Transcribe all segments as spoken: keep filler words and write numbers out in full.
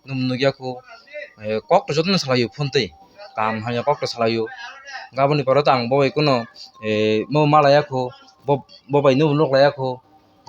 Nwng nukya kho, eh, kok to jotono salaio phone twi, kaham hamya kok to salaio. Aboni pore to ang bo bai kuno, eh, mo malaya kho, bo, bo bai nwng nuklaya kho,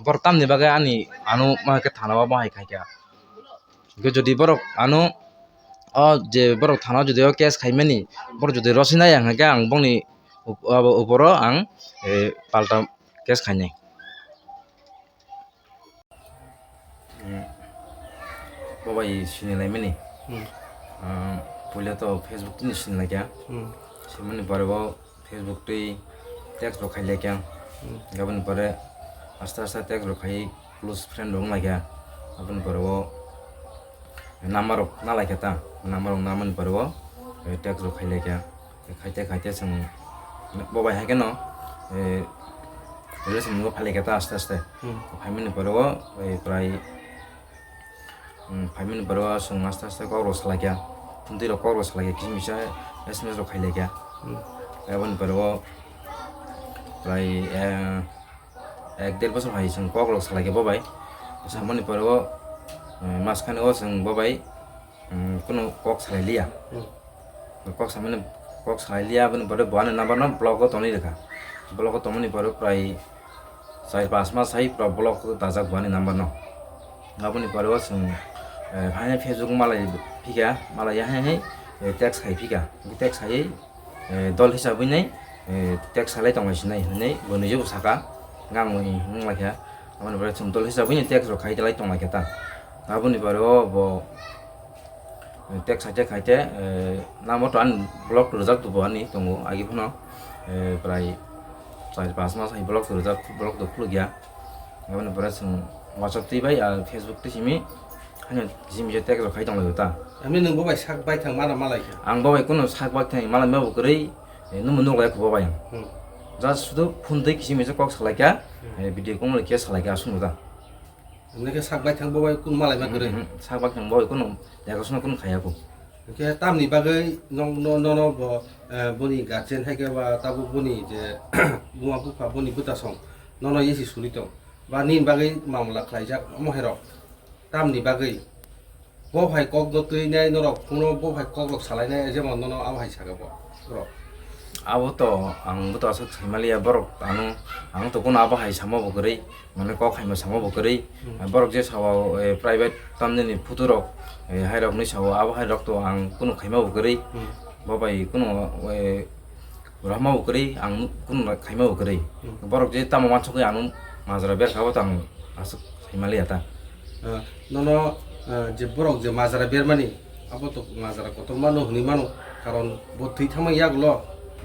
borok tamni bagwi ani ano ma khe thana o bahai khaikha. Hwnkhe jodi borok ano o je borok thana o jodi o case khaimani, borok jodi rwsina yang hwnkhe ang bongni up-, abo uporo ang, eh, palta case khainai. Hmm. Bo bai sini laimani. Hmm. Ah, puila to Facebook tini sini laikya. Hmm. Simani pore bo Facebook twi text rok khai laikya. Hmm. Aboni pore aste aste text rok khai close friend rok wng laikya. Aboni pore bo number rok na laikya ta. Number rok na mani pore bo, eh, text rok khai laikya. Khaite khaite chwng bo bai hai kheno, eh, relation o phalai kha ta aste aste. Hmm. Phaimani pore o, eh, prai, hmm, phaimani pore o chwng aste aste kok rok salai kha. Phone twi rok kok rok salai kha, kisa misa S M S rok khai lai kha. Hmm. Aboni pore o prai, eh, ek der bosor hai chwng kok rok salai kha bo bai. Samani pore o, eh, mas khani o chwng bo bai, hmm, kunu kok salai liya. Hmm. Kok samani, kok salai liya, aboni pore bo ani number no block o tonwi rwkha. Block o tongmani pore prai char pas mas hai pura block o dajak bo ani number no. Aboni pore o chwng, eh, hai Facebook malai phika, malai hai hai, eh, text khai phika. Text khai, eh, dol hisabwi nai, eh, text salai tongmai sinai hinwi bo nijebo saka, ngang mui wng lai kha. Aboni pore chwng dol hisabwi nai text rok khai lai tong lai kha ta. Aboni pore o bo, eh, text khaite khaite, eh, namo to ani block rwjak bo ani tongo agi phano, eh, prai char pas mas hai block rwjak, block to khulukya. Aboni pore chwng WhatsApp twi bai, ah, Facebook twi simi, haino simi je text rok khai tong lai ta. Ami nwng bo bai sak bai thang mana malai kha. Ang bo bai kuno sak bai thang malai ma bo kwrwi, eh, nwng nuk lai kho bo bai ang. Hmm. Just sudu phone twi kisi misa kok salai kha, Hmm. eh, video call khe salai kha aswk ta. Hwnwi khe sak bai thang bo bai kun malai ma kwrwi. Hmm, hmm, sak bai thang bo bai kuno, dega suna kuno khaya kho. Hwnkhe tamni bagwi nong-, no-, nono bo, eh, boni guardian hai khe ba tabuk boni je buma bupha boni bwtasong nono esi suri tong ba nini bagwi mamla khlaijak omo hai rok tamni bagwi bo hai kok no twi nai norok phone o bo hai kok rok salai nai jemon nono abo hai saka bo borok. Abo to ang bo to aswk sai maliya borok ano ang to kuno abo hai sama bo kwrwi. Mane kok khaima samo bo kwrwi. Hmm. Borok je sao, eh, private tamnini photo rok, eh, hai rok ni sao, abo hai rok to ang kunu khaima bo kwrwi. Hmm. Bo bai kunu, eh, rahma bo kwrwi, ang kunu khaima bo kwrwi. Hmm. Borok je tamo wansugwi ano majra ber kha bo to ang aswk sai maliya ta. Ah, nono, ah, je borok je majra bermani, abo to majra kotorma no hwnwi mano, karon bo thwi thangma yagulo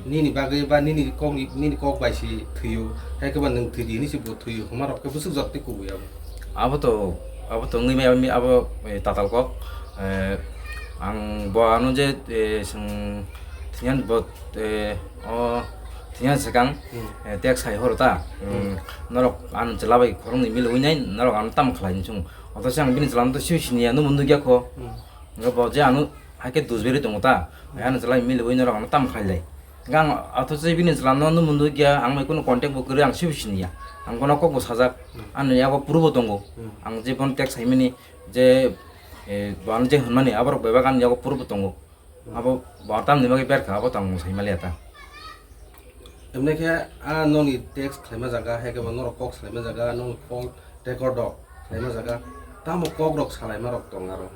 nini bagwi ba nini kok, nini kok bai se thwio, hai khe ba nwng thwi di hwnwi se bo thwio, hwnma rok khe bwswk jotni kubui abo. Abo to, abo to wngwi maya abo, eh, tatal kok, eh, ang bo ano je, eh, chwng thwiyan bo, eh, o thwiyan swkang, Hmm. eh, tek sai horo ta, Hmm. hmm, norok ano chwla bai khoroknwi milwi nai, norok ano tamo khlai ni chwng, othoche ang bini chwla no to sio siniya, nwng bo nukya kho. Hmm. Hwnkhe bo je ano hai khe dusberi tongo ta, hai ano chwla milwi norok ano tamo khlai lai. Hwnkhe ang athoche bini chwla no nwng bo nukya, ang bai kunu contact bo kwrwi, ang sibo siniya. Ang bono kok bo sajak, Hmm. ani yago proof bo tongo. Hmm. Ang je bono text saimani je, eh, bo ano je hwnmani aborok bebak ani yago proof bo tongo. Hmm. Abo bo tamni bagwi berkha, abo to ang sai maliya ta. Emne khe a noni text khlaima jaga, hai khe bo norok kok salaima jaga, noni call record rok khlaima jaga, tamo kok rok salaima rok tong aro?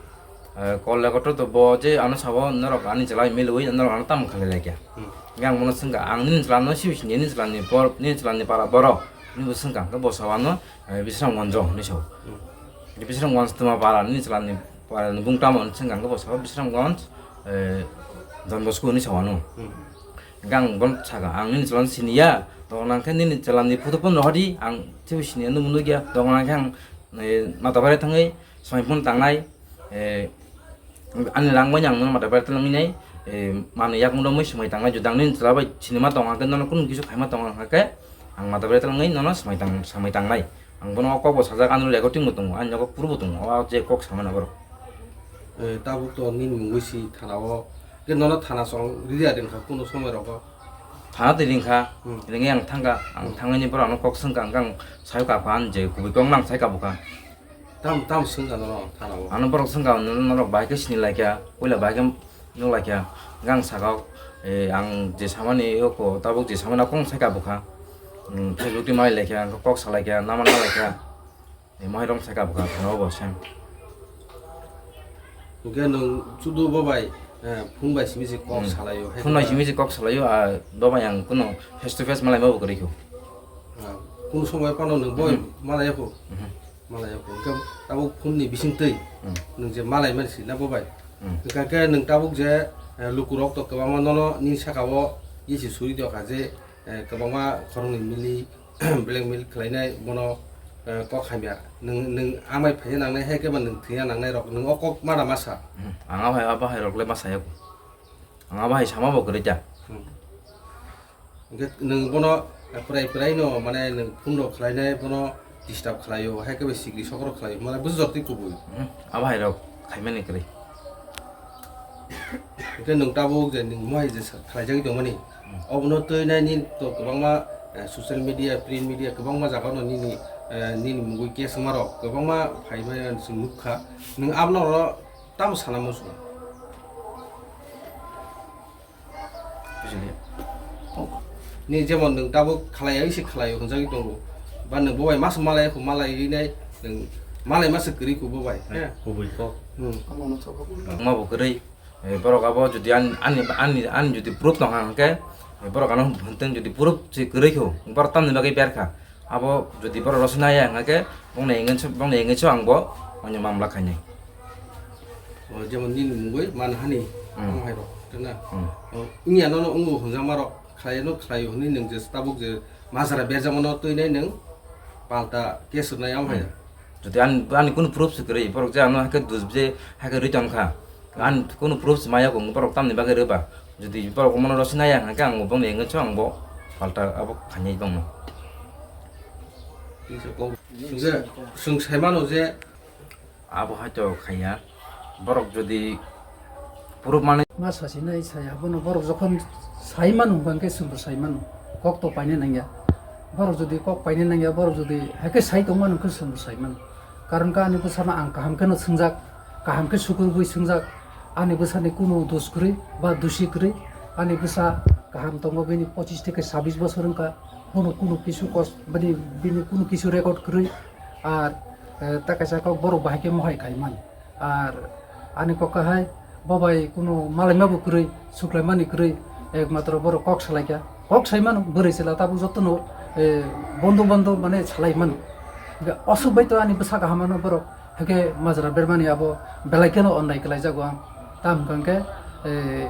Eh, call record to bo je ano sabo norok ani chwla milwi norok ano tamo khlai laikya. Hmm. Hwnkhe ang bono swngkha, ang nini chwla no sibi sini, nini chwla ni bor-, nini chwla ni para borok, nini bo swngkha, hwnkhe bo sabo ano, eh, Bisramganj hwnwi sao. Hmm. Bisramganj twma para nini chwla ni para ni bung tamo hwnwi swngkha, hwnkhe bo sabo Bisramganj, eh, Don Bosco hwnwi sao ano. Hmm. Hwnkhe ang bono saka, ang nini chwla no siniya, tongna khe nini chwla ni photo phone rohordi, ang sibi siniya, nwng bo nukya, tongna khe ang, eh, Mata Baire thangwi swmai phone tangnai, eh, ani rang bai ang nono Mata Baire twlangwi nai, eh, manwi yakung romwi swmai tangnai, judang nini chwla bai sinima tong hwnkhe nono kunu kisu khaima tong hwnkhe ang Mata Baire twlangwi nono swmai tang-, swmai tangnai. Ang bono o kok bo sajak, ani recording bo tongo, ani nogo proof bo tongo, o je kok samani borok. Eh, tabuk to nini mungwi si thana o, khe nono thana song rwya ringkha kunu somoi rogo? Thana twi ringkha, Hmm. ringwi ang thangkha, ang Hmm. thangwi ni borok ano kok swngkha, ang kang sayo kapha, ang je kubui kok nang sai kapha. Tam, tam swngkha nono thanao? Ano borok swngkha, norok bahai khe sini laikha, puila bahai khe nuk laikha. Hwnkhe ang sakha, eh, ang je samani oko, tabuk je samani kong saikha bwkha. Hmm, Facebook twi malai laikha, hwnkhe kok sa laikha, nama na laikha. Eh, mohai rong saikha bwkha, thanao bo sem. Hwnkhe nwng chudu bo bai, eh, phone bai simi se kok Hmm. salaio, hai Phone bai khe simi se kok salaio, ah, bo bai ang kuno face to face malai ma bo kwrwi kho. Ah, kunu somoi phano nwng boi Hmm. malai kho? Mhm. Malai kho. Hwnkhe tabuk phone ni bising twi Hmm. nwng je malai mani si na bo bai? Hmm. Hwnkhe nwng tabuk je, eh, lukurok to kwbangma nono nini saka o yesi suri tongkha je, eh, kwbangma khoroknwi mili blackmail khlainai bono, eh, kok hamya. Nwng, nwng amai phaina nangnai hai khe ba nwng thwina nangnai rok nwng o kok mada masa. Hmm. Ang abai abo hai rok le masa yako. Ang abo hai sama bo kwrwi ta. Hmm. Hwnkhe nwng bono prai prai no mane nwng phone rok khlainai bono disturb khlaio, hai khe bai sikri sok rok khlaio, mane bujor twi kubui. Hmm, abo hai rok khaimani kwrwi. Hwnkhe nwng tabuk je nwng mohai je sa-, khlaijagwi tongmani, Hmm. obono twi nai nini to kwbangma, eh, social media, print media kwbangma jagao no nini, eh, nini mungwi case wngma rok kwbangma phaimani ang chwng nukha. Nwng abono oro tamo sana muchungo? Bujilia. Ni jemon nwng tabuk khalai, isi khalai hwnjagwi tongo. Ba nwng bo bai mas malai, malai nai nwng malai mas kwrwi kho bo bai. He. Kubui kok. Hmm. Wngma bo kwrwi. Eh, borok abo jodi an-, ani, ani, ani jodi proof tong kha hwnkhe, eh, borok ano hwntwng jodi proof se kwrwi kho, borok tamni bagwi ber kha. Abo jodi borok rosina ya hwnkhe, bongni engage, bongni engage ang bo, ani mamla khainai. O, jemon nini mungwi manhani, Hmm. Ang hai rok, tena. Hmm. O, wngya nono wngo hwnjakma rok, khlai no khlai hwnwi nwng je tabuk je majra berjakma no twi nai nwng palta case rwnai ang hai. Hmm. Jodi ani, ani kunu proof se kwrwi, borok je ano hai khe dus je hai khe rwi tong kha. Ani kunu proof se maya kung borok tamni bagwi rwba. Jodi borok mono rosina ya hwnkhe ang bongni engage ang bo palta abo khainai bongno. Tisa kok. Sungse, sung saimano je. Abo hai to khaiya. Borok jodi proof mane. Ma sasinai saya, bono borok jokhon saimano hwnkhe chwngbo saimano. Kok to paina nangya. Borok jodi kok paina nangya, borok jodi hai khe sai tongmano hwnkhe chwngbo saimano. Karon khe ani bwsano ang kaham kheno swngjak, kaham khe sukurgwi swngjak, ani bwsani kunu dos kwrwi ba dusi kwrwi, ani bwsa kaham tongo, bini pochis theke sabis bosor wngkha, bono kunu kisu kos, bini, bini kunu kisu record kwrwi, ar, eh, ta kaisa kok borok bahai khe mohai khai man. Ar ani kok kahai, bo bai kunu malaima bo kwrwi, suklaimani kwrwi, ekmatro borok kok salaikha. Kok saimano, bwrwi chwla tabuk jotono, eh, bondo bondo mane salaimano. Hingke aswk bai to ani bwsa kaham ano borok, hingke majra bermani abo belai kheno onnai kwlaijago ang. Tamo hingke, eh,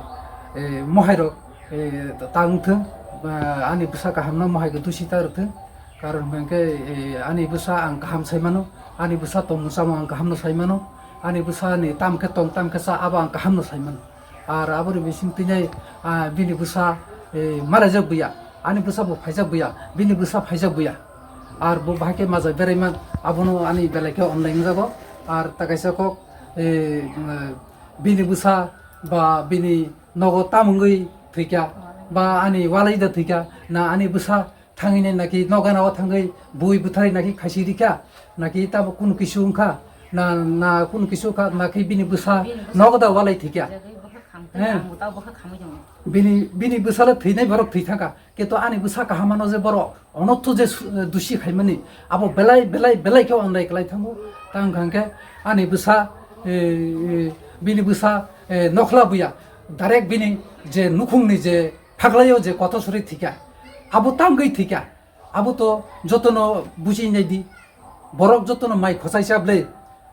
eh, mohai rok, eh, ta wngthung, ah, ani bwsa kaham no mohai khe dusi ta rwthung. Karon hwnkhe, eh, ani bwsa ang kaham sai mano, ani bwsa tongmung chamung ang kaham no sai mano, ani bwsa ni tam khe tong, tam khe cha, abo ang kaham no sai mano. Ar aboni bising twi nai, ah, bini bwsa, eh, malaijak buya, ani bwsa bo phaijak buya, bini bwsa phaijak buya. Ar bo bahai khe maja berai man, abono ani belai khe online jago. Ar ta kaisa kok, eh, bini bwsa ba bini nogo tam wngwi thwikha, ba ani walai da thwikha, na ani bwsa thangwi nai naki nokgana o thangwi bui bwtharwi naki khaisi rikha, naki tamo kunu kisu wngkha, na, na kunu kisu wngkha, naki bini bwsa Bini bwsa nogo da walai thwikha. Jagwi bwkha khamtwi Eh. Ang bo tamo bwkha khamwi tongo. Bini, bini bwsalo thwinai borok thwi thangkha, kintu ani bwsa kaham ano je borok onotho je su-, dusi khaimani, abo belai, belai, belai khe onrai kwlai thango, tang kha hwnkhe ani bwsa, eh, eh, bini bwsa, eh, nokhla buya, direct bini je nukhungni je phaklaio je kotor suri thwikha, abo tamgwi thwikha, abo to jotono buji naidi, borok jotono mai khwchai cha ble,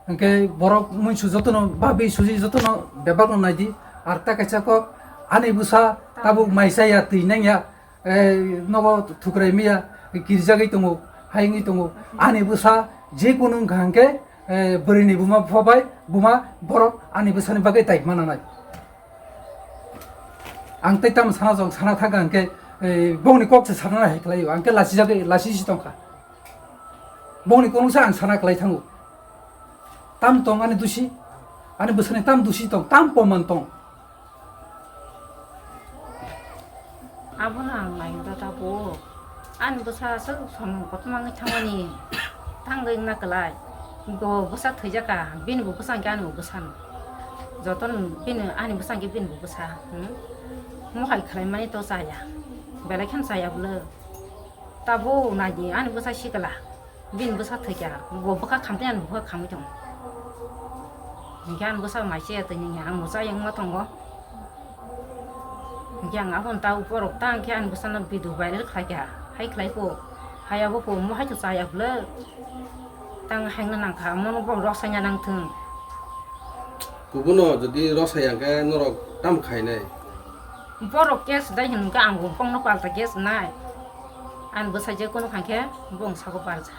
hwnkhe borok muisu jotono babi suji jotono bebak no naidi, ar ta kaisa kok ani bwsa tabuk mai chaya twi nangya, eh, nogo thukrai miya, kirijagwi tongo, hai wngwi tongo, ani bwsa je kunu wngkha hwnkhe, eh, bwrwini buma bupha bai buma borok ani bwsani bagwi tai mananai. Ang tei tamo sana jong sana thangkha hwnkhe, eh, bongni kok se sana hai khlaio, ang khe lachijagwi, lachisi tongkha. Bongni konoksa ang sana kwlai thango. Tam tong ani dusi, ani bwsani tam dusi tong, tam poman tong. Abono ang nainw da tabuk. Ani bwsa aswk samung kotorma wngwi thangmani, thangwi wngna kwlai. Bo bwsa thwijaka, bini bo bwsa hwnkhe ani bo bwsano. Jotono bini, ani bwsa hwnkhe bini bo bwsa, hmm? Mohai khlaimani to chaya, belai kheno chaya bwle. Tabuk naidi ani bwsa sikla, bini bwsa thwikha, bo bwkha khamtwi ani bwkha khamwi tongo. Hinkhe ani bwsa mai chaya twi nini ang bo chaya wngma tongo. Hinkhe ang abono ta borok ta hinkhe ani bwsano video viral khlaikha, hai khlai kho, hai abo kho, omo hai khe chaya bwle. Tang haino nangkha, omono bo rosanya nangthwng. Kubuno jodi rosaya hwnkhe norok tamo khainai? Borok case dai hwnkhe ang bo bongno palta case nai. Ani bwsa je kono khankhe bong sago palja.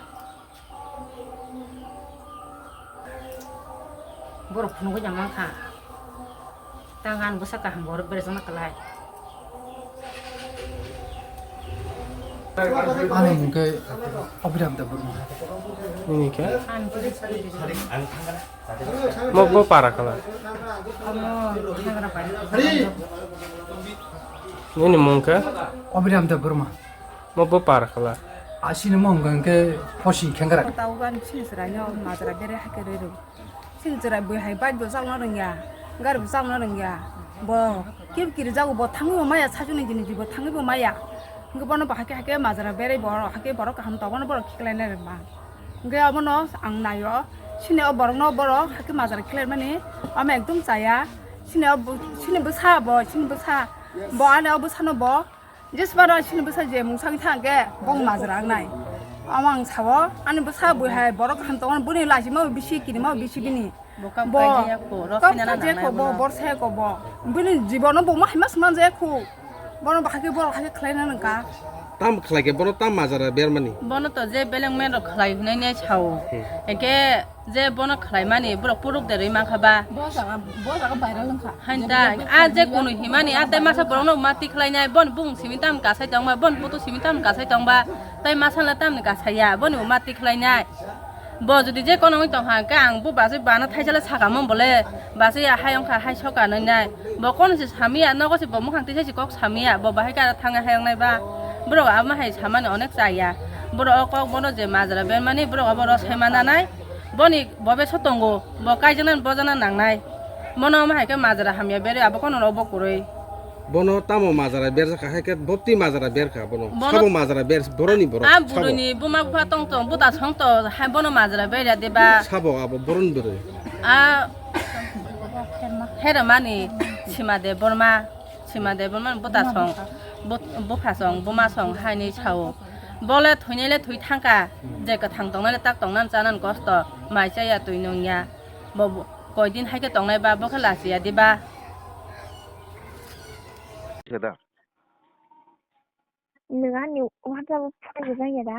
Borok phunugwi jang mankha. Tang ani bwsa kaham borok berajak ma kwlai. Ani mung khe Abhiram Debbarma. Nini khe? Ani khe. Mo bo para khala. Amo hagra pai. Nini mung khe? Abhiram Debbarma. Mo bo para khala. Asini mung khe Hosi Khengkrak. Taugan sini seraino majra bere hakhe rero. Sini chwrai bui hai bike bo chakno rwngya, gari bo chakno rwngya. Bo kebo kiri jago, bo thangwi bo maya, sajwkni jini bo thangwi bo maya. Hwnkhe bono bo hakhe hakhe majra berwi bo hakhe borok kaham tongo, bono borok khiklaina rwma. Hwnkhe obono ang naio, sini o borokno borok hakhe majra khilaimani, omo ekdom chaya. Sini o bo, sini bwsa bo, sini bwsa bo, ani o bwsano bo. Jesmano chini bwsa je mung sagwi thang khe bong majra wngnai. Omo ang sao, ani bwsa bui hai borok kaham tongo, bini lachima bo bisi, kirima bo bisi bini. Bo kap bo kaijaya kho, rok kap saina kaijaya kho, nangnai bo bono. Bor saya kho bo. Bini jibono bo ma hai mas man jaya kho. Bono bahai khe borok hai khe khlaina nangka. Tam khlai khe bono tam majra bermani. Bono to je beleng men rok khlai hinai nai sao. Hmm. Hwnkhe je bono khlaimani borok puruk derwi mankha ba. Bo jaga, bo jaga viral wngkha. Hain ta, a je kunu himani, a tei masa borokno ma tikhlainai, bon bung simi tam kasai tongba, bon putu simi tam kasai tongba, tei masa le tamni kasaiya, boni bo ma tikhlainai. Bo jodi je konongwi tongkha, hwnkhe ang bo bachwi bana thaisale sakamo bole, bachwi ya hai wngkha, hai soka nwngnai. Bo kono se samiya, nogo se bo mukhang tisa se kok samiya, bo bahai kara thangwi hai wngnai ba. Borok amo hai samani onek chaya. Borok o kok bono je majra bermani, borok abo rw sai mananai. Boni bo beso tongo, bo kaijaknani bojana nangnai. Bono omo hai khe majra hamya berwi abo kono rw bo kwrwi. Bono tamo majra berjak kha, hai khe bopti majra berkha bono. Bono sabo majra ber, boroni borok, a sabo. Burini buma bupha tong tong, buta song to, hai bono majra berya deba. Sabo abo boroni borok. A hermani Sima Debbarma, Sima Debbarma buta song, but-, bupha song, buma song, haini sao. Bole thwinai le thwi thangkha, je kwthang tongnai le tak tongnan chanan kosto, mai chaya twi nungya. Bo, bo, koi din hai khe tongnai ba, bo khe lachiya diba. Khe da. Nwng ani WhatsApp o photo rwjak ya da?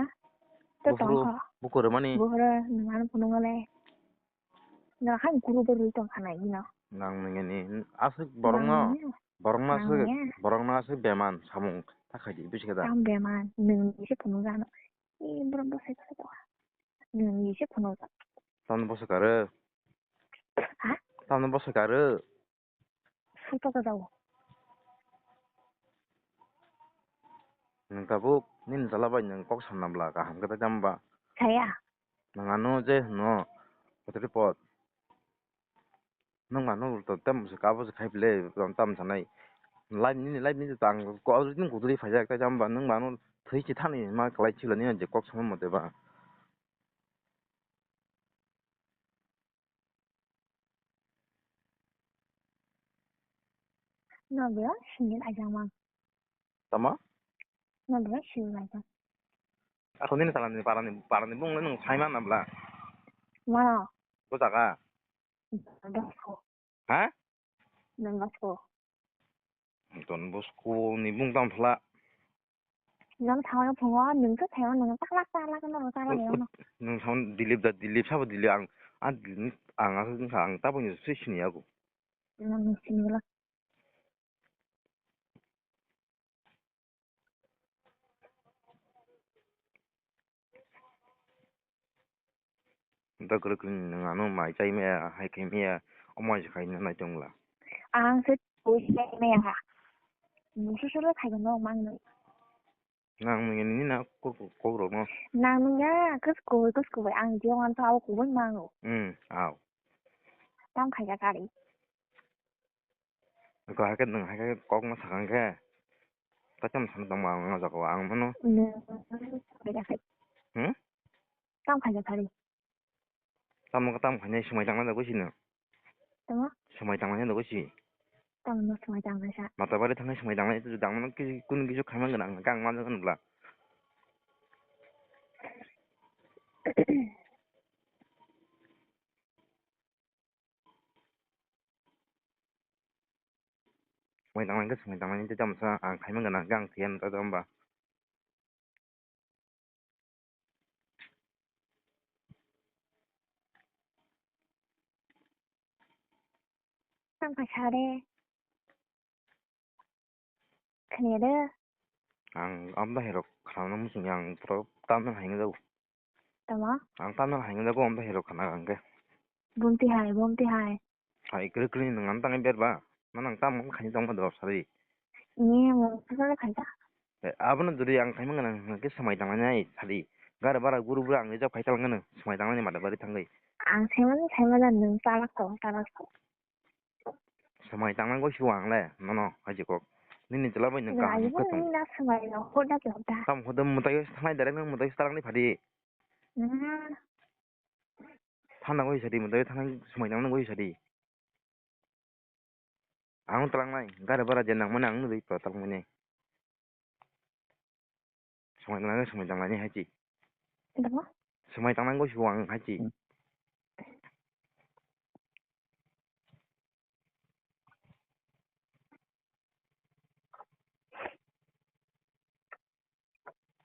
To buphuru, tongkha. Buku rwmani? Buphuru nwng ani phunukgo le. Nwng hai guru bo rwi tongkha nai hino. Nang nini aswk borokno, nang nini? Borokno aswk, nang nini? Borokno aswk beman samung ta khaidi bisi khe da. Tam beman, nwng ni se phunukjak ano. E borok bwsai bwsai tongkha. Nwng ni se phunukjak. Tamni bwsai karo? Ha? Tamni bwsai karo? Suto ka jao. Nwng tabuk nini jala bai nwng kok sanna bwla kaham khe tei tamo ba? Saya. Nwng ano je hwno, kotori pot. Nwng ano ulto tamo se kabo se khai bile, tamo sanai. Live nini live nini tang ko nini kuduri phaijak tei tamo ba nwng ba ano thwi chi thani ma kwlai chila nini je kok sama mote ba. No bro, sini laijak mang. Tama? No bro, sini laijak. Ako nini salani parani, parani bung nung saima nabla. Mano? Bujaka? Bujaka. Ha? Nang gasko. Don Bosco ni bung tam phla. Nang thangma phungo, nung khe thangma nung taklak taklak no taklak ya no. Nung thang Dilip da, Dilip sabo Dilip ang, a Dilip ang aswk wngkha ang tabukni se sini yago. Nang sini la. Da kwrwi kwrwi nwng ano mai chai maya, hai khai maya, omo hai se khai nai tong la. Ang se twi chai maya ha. Nung se solo khai no mang nai. Nang nini na kok rok no. Nang nung ya, kus kubui, kus kubui, ang jio ngan to abo kubui mango. Hmm, aw. Tam khaja kari. Ko hake nung hake kok ma sakang ke. Ta tam san tong ma ang jago ang mano. Nung khaja kari. Hmm? Tam khaja kari. Tamo ka tamo khainai swmai tangna da gosi no. Tamo? Swmai tangna da gosi. Tamo no swmai tangna sa. Mata bari thangnai swmai tangna itu dangma no kisi kun kisi khaimang gana ang kang ma jaga nubla. Swmai tangna ke swmai tangna itu tamo sa ang khaimang gana ang kang thiyan ta tamba. Tang kha sare. Khne de. Ang amda herok khana musung yang pro tam nang haing dau. Tama? Ang tam nang haing dau amda herok khana ang ke. Bumti hai, bumti hai. Hai kri kri nang am tang ber ba. Manang tam khain tong ma dor sari. Ni mo sa khain ta. Eh, abono duri ang khaimang nang ke swmai tangna nai sari. Gar bara guru bura ang rijak khai talang nang swmai tangna ni mata bari thangai. Ang saiman saiman nang talak to, talak to. Swmai tangna goi siwa ang le, nono, haji kok. Nini tela bai nang kaham khe tong. Nini na swmai no, hoda ke hoda. Tam hoda mutai thangai direct nang mutai talang ni phadi. Hmm. Thana goi sadi mutai thangai swmai tangna goi sadi. Ang talang nai, gari bara je nang mani ang nuri pa talang mani. Swmai tangna swmai tangna ni haji. Dama? Swmai tangna goi siwa ang haji. Hmm.